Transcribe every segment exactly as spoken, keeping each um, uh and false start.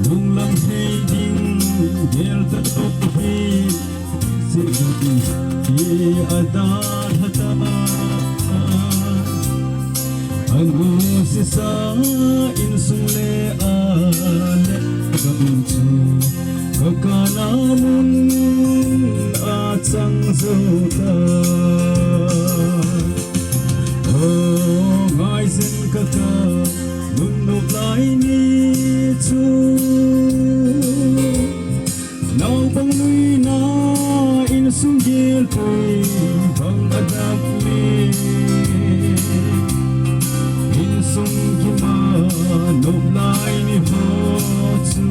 Lunglam hei ding gel ta tok hi, si ki adar hata. Anu sisa insung le a le kam chu, ka kana mun a chang zo ta. O ngai zen ka ka, nun nop lai ni chu. Naupang lui na insung gel pui bang a dak le. Insung kima nop lai ni ho chu,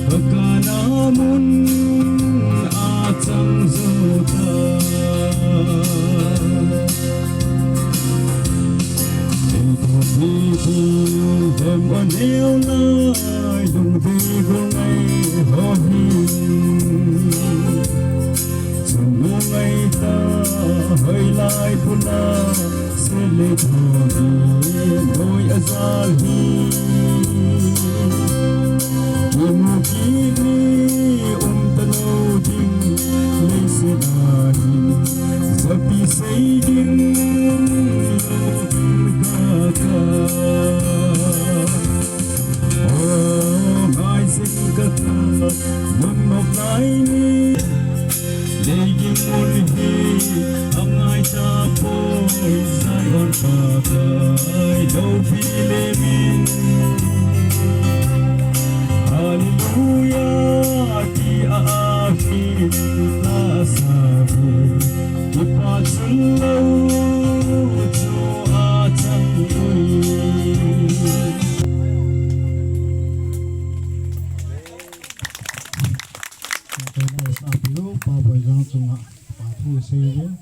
ka kana mun a chang zo ta. Ei to pi pi dem o neo lai, dung pi gu ngai ho hi. Chun nu ngai ta hoi lai puna, se le tho hi noi a zal hi. Kimu ki ni um ta lo ding, lei se na hi, zapi sei ding lo ka ka. O ngai zen ka ka, mun nop lai ni. Lei ding mun hi, a ngai ta poi, Zion Pakai, lo pi le min. Hallelujah, ki a a hi, la sa hi, ki pa chun lo, chu a chang ui. Tuna sa piu, Pa Boijang chunga, pa thu sei uvin.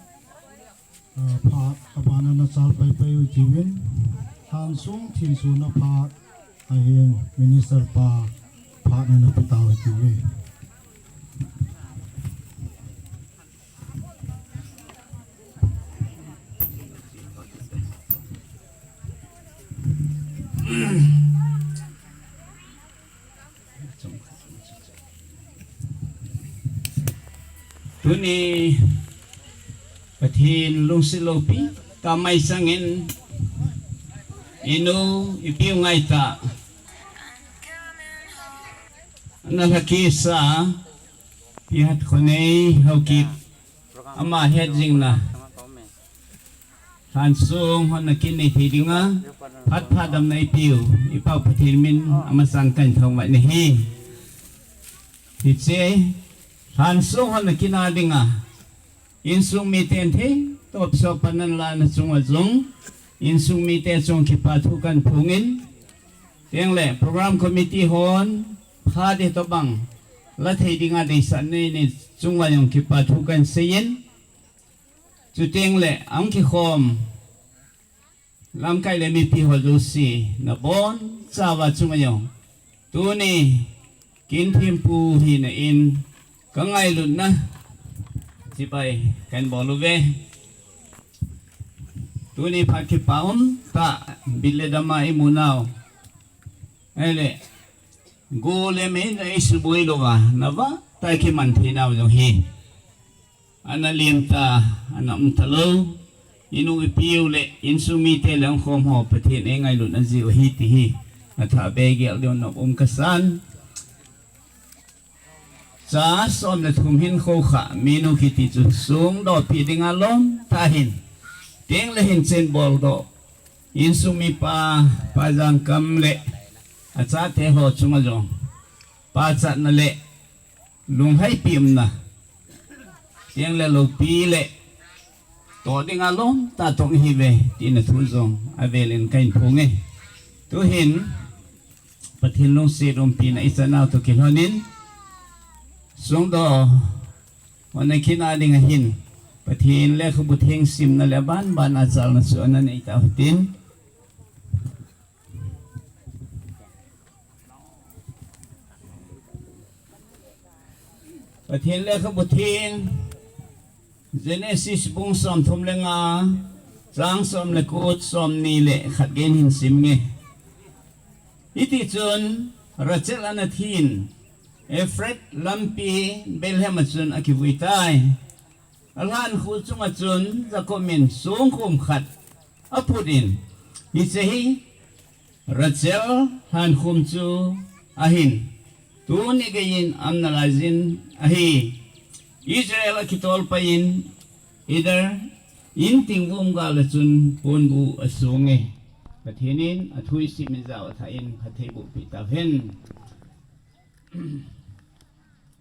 Ah, phat, abana na chal pai pai u tiuvin. Hansung thin suna phat, ahin minister pa, phat na na pe tau tiuvin. Tuni Pathen lungset loupi tah mai changin, inu ipiu ngaitah, na lhakisa, Pi Hatkhonei Haokip, ama het jingna, Hansung hon na kin nei thei dinga, phat pha damna ipiu, i Pau Pathen min a masang kahin thangvah in ahi. Hiche, Hansung hon na kin a dinga, insung miten thei, top so panan la na chunga jong, insung mite chung kipa thu kahin phongin, tengle program committee hon, pha ding tobang, la thei dinga deisah nei nei chunga jong kipa thu kahin seiyin, Chuteng le, ahung kikhom lamkai le mipi ho jouse, nabonchauva chunga jong, tuni kin thempu hina in, ka ngailutna chibai kahin bol uve. Tuni phat kipa umtah, bit le dama imu nau. Ahile, go le mei na isuboi louva, navah tah a kiman thei nau jong hi. Ana lim ta, ana um talou. Inu ipiu le, insung mite le ahung khom ho, Pathen in eingailutna jeh u ahi ti hi. Athah bei gel diu nop um kasan. Cha som le thum hin khoukhah, minu kiti chu sungdoh pi dinga lom tah hin. Tengle hin chen boldoh. Insung mipa, Pa Jangkam le, achate ho chunga jong, pachatna le, lungheipi umna, tengle loupi le, toh dinga lom tah tong ihiuve, tina thu jong avelin kahin phonge. Tuhin, Pathen lungset umpina ichan nau toh kilhonin, sungdoh hon na kin a dinga hin, Pathen lekhabu theng simna le aban ban a chalna chu ana nei tauhitin. Pathen lekhabu theng, Genesis bung somthum le nga, chang som le ko, somni le khat gei hin sim inge. Hiti chun Rachel ana thin, Ephrath lampi Bethlehem a chun akivui tai. Alhan khu chunga chun Jacob in songkhum khat aphut in, hiche hi Rachel lhankhum chu ahin, tuni geiyin amna laijin ahi. Israel akitolpa in Eder in tingvum gal a chun ponbuh asong e. Pathen in athu isim in jao athah in phatthei boh peh tauhen.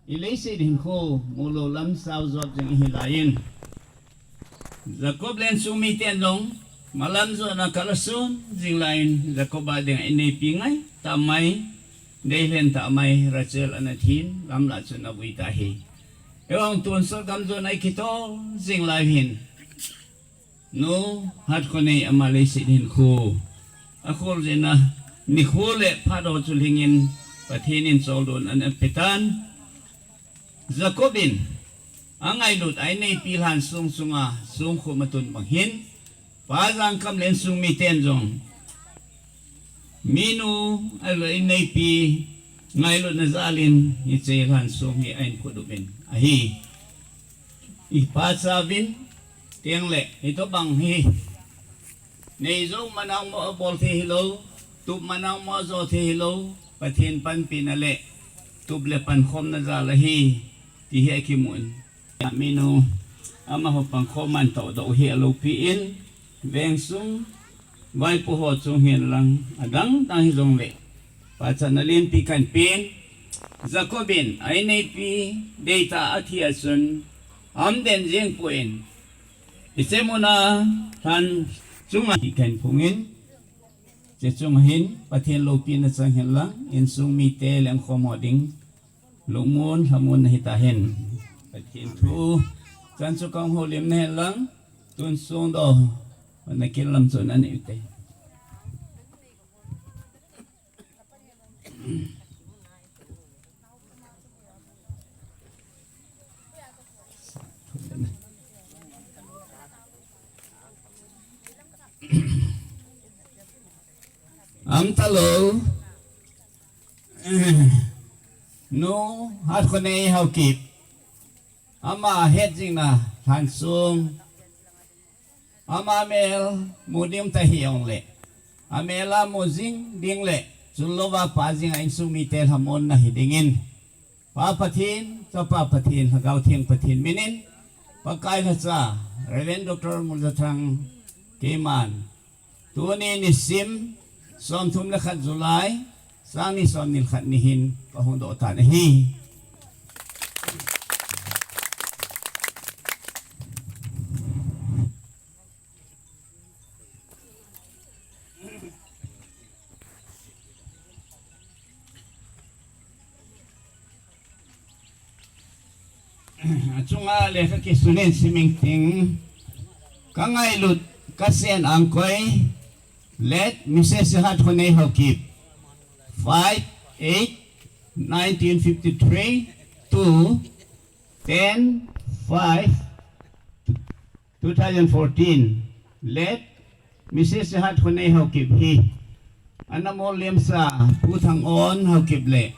I leiset hinkho mulou lam sao jot jing ihi laiyin, Jacob lensung miten jong malam jona kal asun jing laiyin, Jacob a dinga inneipi ngai tah mai, deilhen tah mai Rachel ana thin lamlah chun avui tahi. Eiho tonsot gam jona ikitol jing lai hin, Nu Hatkhonein ama leiset hinkho akhol jeh a nikho le phat ho chu lhingin Pathen in choldon ana petan. Jacob in angailut a inneipi lhansong chunga songkhum atun bang hin, Pa Jangkam lensung miten jong minu ahilou le inneipi ngailutna jalin hiche lhansong hi ahin phut uvin ahi. Ipa chauvin, tengle hitobang hi neijou manau mo abol thei hilou, tup manau mo ajo thei hilou, Pathen panpina le tup le pankhomna jal ahi, ti hi akimun. Minu amaho pankhom man tohdoh hi aloupi in, vengsung vaipo ho chung hin lang adang dang hijongle, pachatna lenpi kahin pen. Jacob in a inneipi deitah a athi a chun aum den jeng poi, hiche muna lhan chunga hi kahin phongin, hiche chunga hin Pathen loupina chang hen lang, insung mite lengkhom ho ding lungmon lhamon na hitahen. Pathen thu chan chu kahung houlim na hen lang, tonsot doh na kin lam chu na neh ute. Aum talou, Nu Hatkhonein Haokip, ama hetjingna lhansong, ama mel mu ding um ta hijongle, amel a mu jing ding le chulou va Pa jinga insung mite lhamonna hi dingin, Pa Pathen, Chapa Pathen, Lhagao Theng Pathen minin, Pakai lhacha, Reverend Doctor Nguljathang, keiman, tuni nisim somthum le khat July, sang ni somni le khat ni hin kahung doh tan ahi. Achunga lekha kisunin siming ting, kangailut kasen angkoi, Late Missus Hatkhonein Haokip, five eight nineteen fifty-three to ten five two thousand fourteen, Late Missus Hatkhonein Haokip hi, ana mol lemsa Pu Thangon Haokip le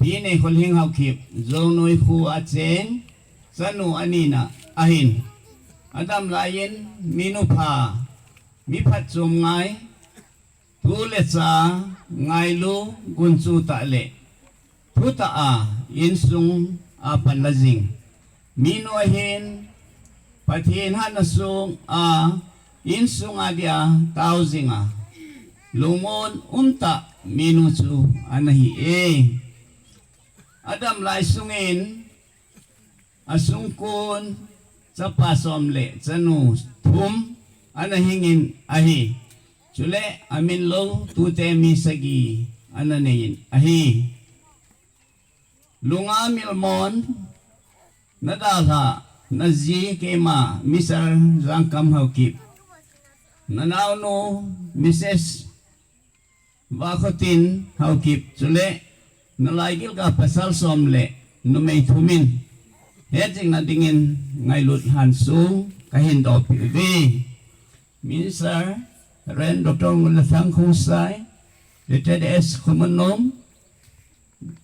Pi Neikholhing Haokip, Jonoi kho a cheng chanu anina ahin, adam laiyin minu pha, mi phatchom ngai, tu le cha ngailu, gunchu tah le thutah a insung a panla jing minu ahin, Pathen hatna sunga insung a dia tao jinga lungmon umtah minu chu ana hi e. Adam lai sungin asungkon chapa som le chanu thum ana hingin ahi. Chule aminlou tute mi sagi ana neiyin ahi. Lunga milmon nadalha naji keima Mister Jangkam Haokip, nanaonu Missus Vakhotin Haokip, chule nalaigil ga pasal som le numei thum in hetjingna dingin ngailut lhansong kahin dohpeh uve. Minister Reverend Doctor Nguljathang Khongsai, Retired as Khomunnom,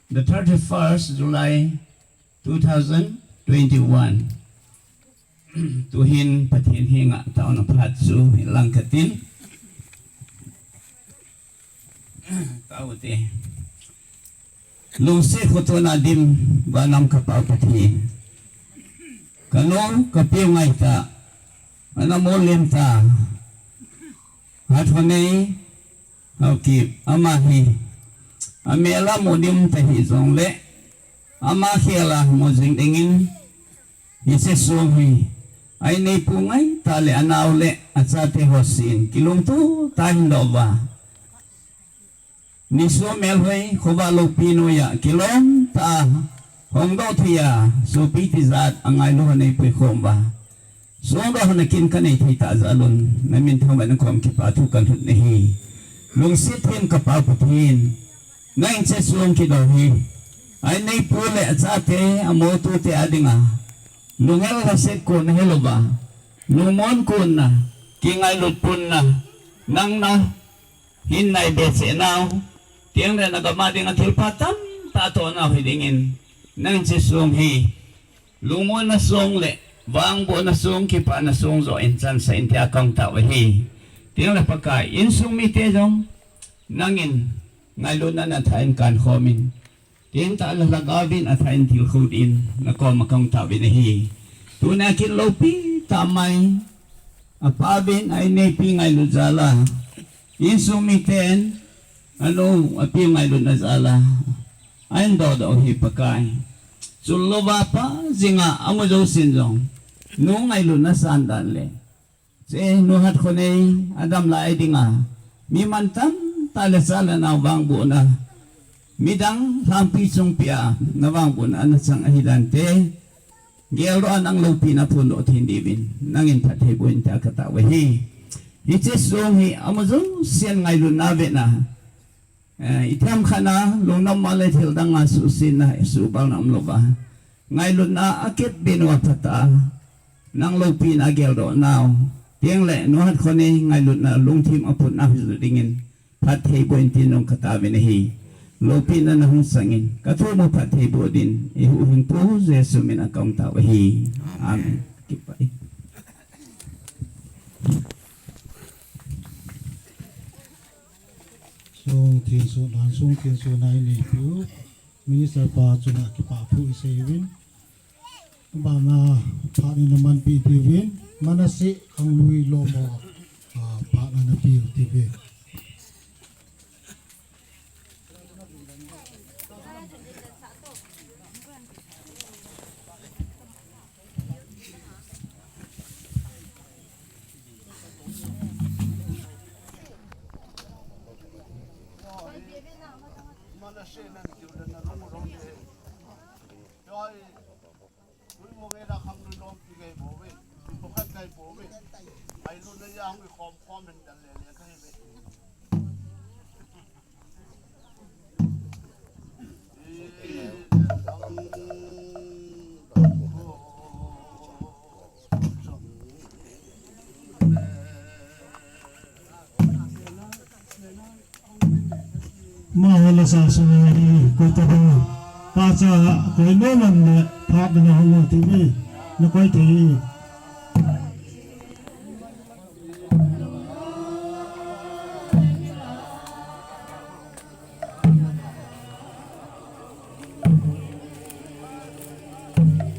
the thirty-first July two thousand twenty-one. Tuhin Pathen henga taona phat chu hilang katin. Taute. Lungset khotona dim vanam kapa Pathen. Kanu kapiu ngaita. Ana molem ta. Hat honei. Haokip, ama hi, amela mudim tahi jongle, ama khela mujing dingin, hiche song hi, aineipu ngaita le anao le achate hosin, kilungto tah in doh uva. Niso melhoi, khovah lopi noiya, kilom tah a, hongdoh theiya, sopi tijat, angailu ho neipui khom uva. Songdoh hon a kin kanei thei tah jeh un, namin thangvah in koma kipa thu kalhut nahi. Lungset them kapa Pathen, nang hiche song kidoh hi, aineipu le achate, amotute adinga, lunghel lhaset kona hilouva, lungmon kona, kingailut ponna, nang nahin naibe cheh nau, tengle nagam a dinga thilpha tamtah atoh nau hidingin, nang hiche song hi, lungmonna song le vangbohna song, kipana song joh in chansah in tia kahin tao ahi. Tengle Pakai, insung mite jong nangin ngailutna natah in kankhomin, tentah le lhagao vin atah in tilkhou din nakoma kahin taovin ahi. Tuna kin lopi tah mai, apa vin aineipi ngailut jal a, insung miten anu apiu ngailutna jal a ahin dohdoh u hi Pakai. Chule louva pa jinga amu jousen jong, nu ngailutna san dan le, hiche nu Hatkhonei adam lai dinga, mi mantam tah le cha le nao vangbohna, midang lhampi chungpia navangbohna ana chang ahi dante, geldoh a nang loupina phondoh thei diuvin, nangin phatthei boh in tia katao ahi. Hiche song hi amu jousen ngailutna vetna, eh, itiham khat a, lungnopna le thildang a suhsetna, suhbalna umlouva, ngailutna akitbeh uva phatah a, nang loupina geldoh nau, tengle nu Hatkhonei ngailutna lungthim aphut nau hijoh dingin, phatthei boh in tin jong kataovin ahi. Loupina nahung sangin, kathum u phatthei boh din, eihuhhingpu Jesu min a kahin tao ahi. Amen. Kipa e. Song thenso nan, song thenso nan ineipiu Minister pa chunga kipa thu iseiuvin. Abana phat in namanpi diuvin, Manasseh Khanglui Lom ho, ah, phat in napeh diuvin. Mahola sa sung hi koi tabang, pacha koi nom le phat na hung ti mi, nakoi thei.